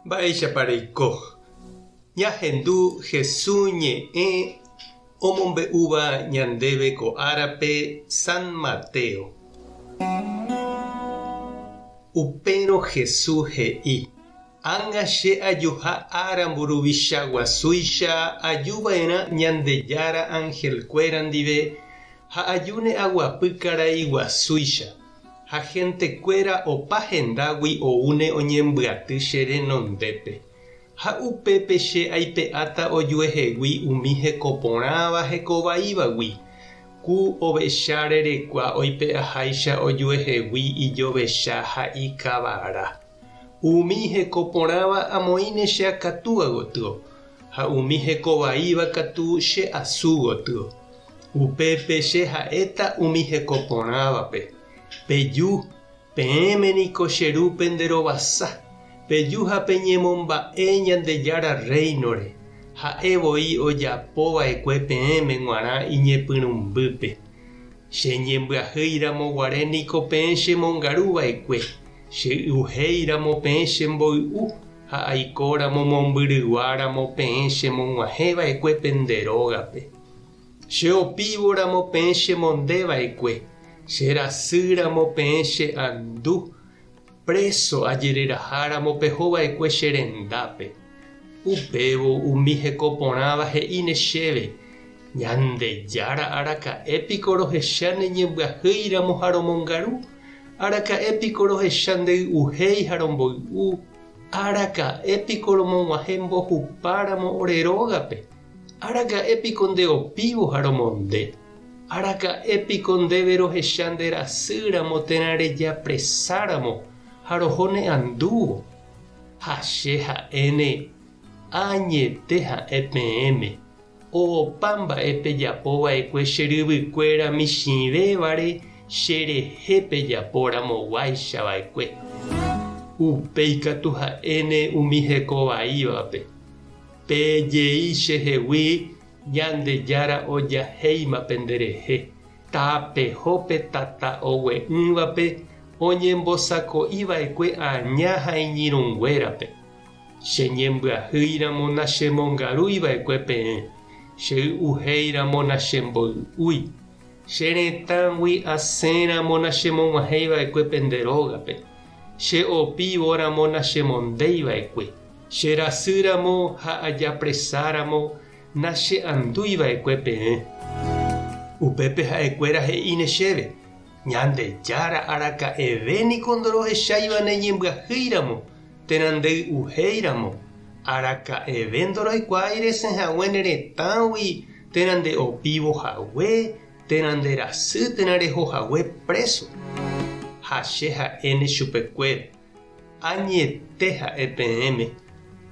Mba'éichapa reiko? Ñahendu Hesu ñe'ẽ omombe'úva ñandéve ko árape San Mateo. Upérõ Hesu he'i, Ág̃a che ajuha ára mburuvicha guasúicha aju va'erã Ñandejára anhelkuéra ndive ha ajúne aguapy karai guasúicha. Ha hentekuéra opa hendágui oúne oñembyaty che renondépe. Ha upépe che aipe'áta ojuehegui umi heko porãva heko vaívagui, ku ovecha rerekua oipe'aháicha ojuehegui ijovecha ha ikavara. Umi heko porãva amoĩne che akatúa gotyo, ha umi heko vaíva katu che asu gotyo. Upépe che ha'éta umi heko porãvape, Peju, peẽme niko che Ru pende rovasa, peju ha peñemomba'e Ñandejára Rréinore, ha'e voi ojapo va'ekue peẽme g̃uarã iñepyrũmbýpe. Che ñembyahýi ramo guare niko peẽ chemongaru va'ekue, che y'uhéi ramo peẽ chemboy'u ha aiko ramo mombyrygua ramo peẽ chemog̃uahẽ va'ekue pende rógape. Che opívo ramo peẽ che monde va'ekue, che rasy ramo peẽ che andu, préso ajereraha ramo peho va'ekue che rendápe. Upévo umi heko porãva he'íne chéve, Ñandejára araka'e piko rohecha ne ñembyahýi ramo ha romongaru? Araka'e piko rohecha nde y'uhéi ha romboy'u? Araka'e piko romog̃uahẽ mbohupa ramo ore rógape? Araka'e piko nde opívo ha romonde? Araka'e piko ndéve rohecha nde rasy ramo térã rejapresa ramo ha roho ne andúvo? Ha che ha'éne, Añete ha'e peẽme, opa mba'e pejapo va'ekue che ryvykuéra michĩvévare che rehe pejapo ramoguáicha va'ekue. Upéi katu ha'éne umi heko vaívape. Pejei chehegui Ñandejára ojahéima penderehe, tapeho pe tata ogue'ỹvape oñembosako'i va'ekue aña ha iñirũnguérape. Che ñembyahýi ramo nachemongarúi va'ekue peẽ, che y'uhéi ramo nachemboy'úi, che retãgui asẽ ramo nachemog̃uahẽi va'ekue pende rógape, che opívo ramo nachemondéi va'ekue. Che rasy ramo ha ajapresa ramo na che andúi va'ekue peẽ. Upépe ha'ekuéra he'íne chéve, Ñandejára araka'eve niko ndorohecháiva ne ñembyahýi ramo térã nde y'uhéi ramo, araka'eve ndoroikuaái resẽ hague ne retãgui térã nde opívo hague térã nde rasy térã reho hague préso. Ha che ha'éne chupekuéra, Añete ha'e peẽme,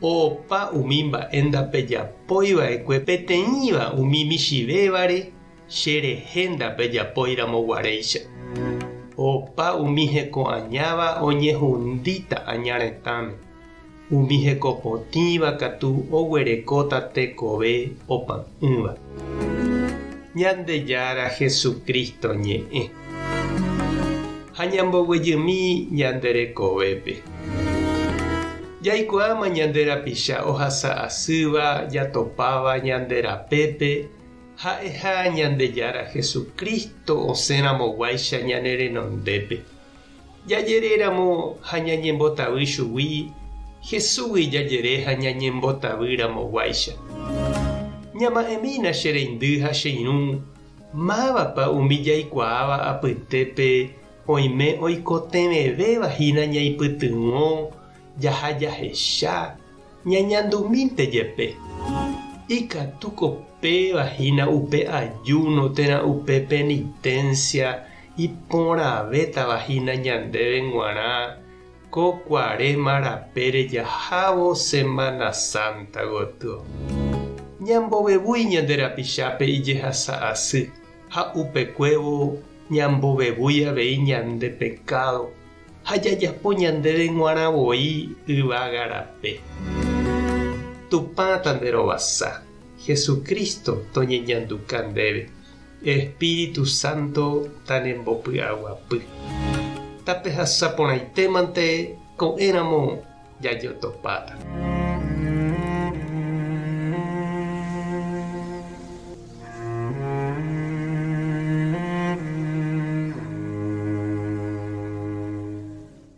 opa umi mba'e ndapejapói va'ekue peteĩva umi michĩvévare che rehe ndapejapói ramo guaréicha. Opa umi heko añáva oñehundíta aña retãme, umi heko potĩva katu oguerekóta tekove opa'ỹva. Ñandejára Jesucristo ñe'ẽ. Ha ñamboguejymi ñande rekovépe. Jaikuaáma ñande rapicha ohasa asýva jatopáva ñande rapépe ha'eha Ñandejára Jesucristo osẽramoguáicha ñane renondépe. Jajeréramo ha ñañembotavy chugui, Jesúsgui jajere ha ñañembotavy ramoguáicha. Ñama'ẽmína che reindy ha che irũ, mávapa umi jaikuaáva apytépe oime oikotevẽvéva hína ñaipytyvõ, jaha jahecha, ñañandumínte jepe. Ikatúko péva hína upe ajúno térã upe penitencia Iporãvétava hína ñandéve g̃uarã ko Cuaresma rapére jahávo Semana Santa gotyo. Ñambovevúi ñande rapichápe ijehasa asy ha upekuévo ñambovevúi avei ñande pekádo ha jajapo ñandéve g̃uarã voi yvága rape. Tupã tanderovasa, Jesucristo toñeñanduka ndéve. Espíritu Santo tanembopy'aguapy. Tapehasa porãitémante ko'ẽramo. Jajotopáta.